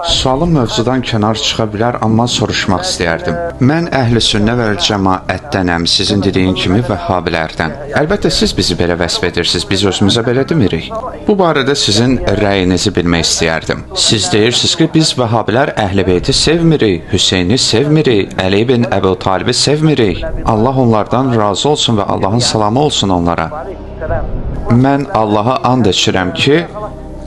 Sualım mövzudan kənar çıxa bilər, amma soruşmaq istəyərdim. Mən əhl-i sünnə vəl cəmaətdənəm, sizin dediyin kimi vəhhabilərdən. Əlbəttə siz bizi belə vəsf edirsiniz, biz özümüzə belə demirik. Bu barədə sizin rəyinizi bilmək istəyərdim. Siz deyirsiniz ki, biz vəhhabilər əhl-i beyti sevmirik, Hüseyni sevmirik, Əli ibn Əbu Talibi sevmirik. Allah onlardan razı olsun və Allahın salamı olsun onlara. Mən Allaha and içirəm ki,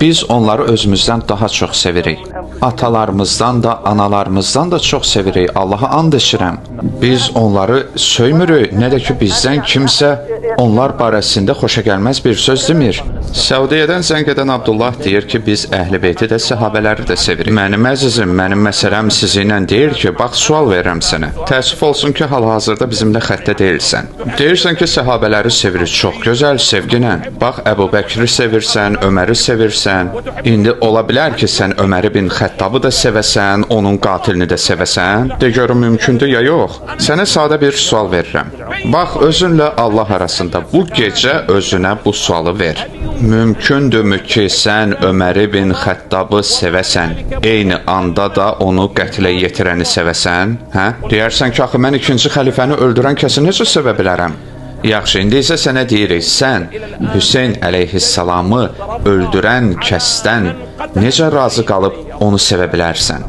biz onları özümüzdən daha çox sevirik. Atalarımızdan da, analarımızdan da çox sevirik. Allaha and içirəm. Biz onları söymürük, nə də ki bizdən kimsə onlar barəsində xoşagəlməz bir söz demir. Səudiyyədən zəng edən Abdullah deyir ki, biz əhl-i beyti də, səhabələri də sevirik. Mənim əzizim, mənim məsələm sizinlə deyir ki, bax sual verirəm sənə. Təəssüf olsun ki, hal-hazırda bizimlə xəttə deyilsən. Deyirsən ki, səhabələri sevirik, çox gözəl sevginə. Bax Əbu Bəkri sevirsən, Öməri sevirsən. İndi ola bilər ki, sən Öməri bin Xəttabı da sevəsən, onun qatilini də sevəsən. De görüm mümkündür ya yox? Sənə sadə bir sual verirəm. Bax özünlə Allah arasında bu gecə özünə bu sualı ver. Mümkündürmü ki, sən Öməri bin Xəttabı sevəsən, eyni anda da onu qətlə yetirəni sevəsən, hə? Deyərsən ki, axı mən ikinci xəlifəni öldürən kəsi necə sevə bilərəm? Yaxşı, indi isə sənə deyirik, sən Hüseyn əleyhissalamı öldürən kəsdən necə razı qalıb onu sevə bilərsən?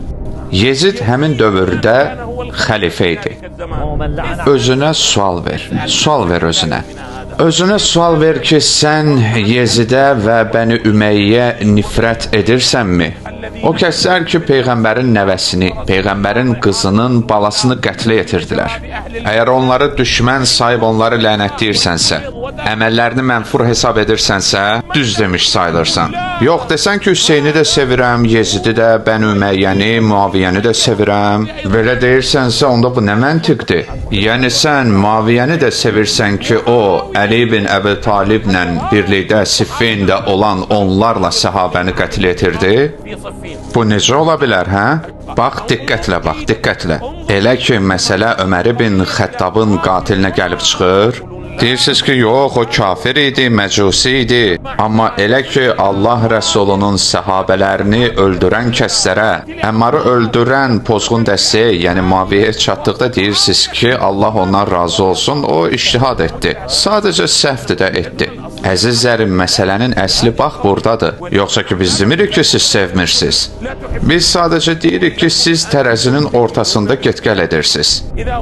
Yezid həmin dövrdə xəlifə idi. Özünə sual ver. Sual ver özünə. Özünə sual ver ki, sən Yezidə və Bəni Ümeyyə nifrət edirsənmi? O kəslər ki, peyğəmbərin nəvəsini, peyğəmbərin qızının balasını qətlə yetirdilər. Əgər onları düşmən sayıb onları lənətləyirsənsə, əməllərini mənfur hesab edirsənsə, düz demiş sayılırsan. Yox desən ki, Hüseyni də sevirəm, Yezidi də, Bəni Üməyyəni, Muaviyyəni də sevirəm. Belə deyirsənsə, onda bu nə məntiqdir? Yəni sən Muaviyyəni də sevirsən ki, o Əli ibn Əbi Taliblə birlikdə Siffində olan onlarla səhabəni qətl yetirdi? Bu necə ola bilər, hə? Bax, diqqətlə bax, diqqətlə. Elə ki, məsələ Ömər ibn Xəttabın qatilinə gəlib çıxır, deyirsiniz ki, yox, o kafir idi, məcusi idi. Amma elə ki, Allah Rəsulunun səhabələrini öldürən kəslərə, Əmmarı öldürən pozğun dəstəyə, yəni Muaviyyəyə çatdıqda deyirsiniz ki, Allah ondan razı olsun, o ictihad etdi. Sadəcə səhvdir də etdi. Əzizlərim, məsələnin əsli bax burdadır. Yoxsa ki, biz demirik ki, siz sevmirsiniz. Biz sadəcə deyirik ki, siz tərəzinin ortasında get-gəl edirsiniz.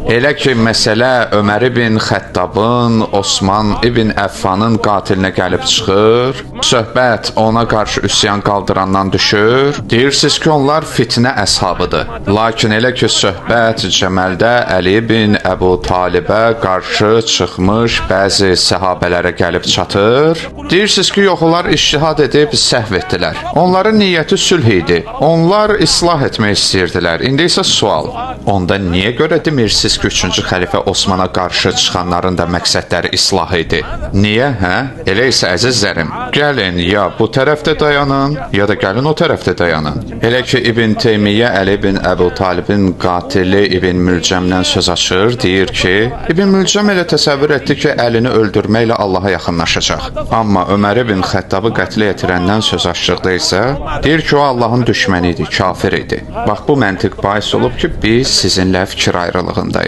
Elə ki, məsələ Ömər ibn Xəttabın, Osman ibn Əffanın qatilinə gəlib çıxır, söhbət ona qarşı üsyan qaldırandan düşür, deyirsiniz ki, onlar fitnə əshabıdır. Lakin elə ki, söhbət Cəməldə Əli ibn Əbu Talibə qarşı çıxmış bəzi səhabələrə gəlib çatır, deyirsiniz ki, yox, onlar ictihad edib səhv etdilər. Onların niyyəti sülh idi. Onlar islah etmək istəyirdilər. İndi isə sual. Onda niyə görə demirsiniz ki, 3-cü xəlifə Osmana qarşı çıxanların da məqsədləri islah idi? Niyə, hə? Elə isə əzizlərim, gəlin ya bu tərəfdə dayanın, ya da gəlin o tərəfdə dayanın. Elə ki İbn Teymiyyə Əli ibn Əbu Talibin qatili İbn Mülcəmdən söz açır, deyir ki, İbn Mülcəm elə təsəvvür etdi ki, Əlini öldürməklə Allaha yaxınlaşacaq. Amma Ömər ibn Xəttabı qətlə yetirəndən söz açdıqda isə deyir ki, o Allahın düşməni idi, kafir idi. Bax bu məntiq bais olub ki, biz sizinlə fikir ayrılığındayıq.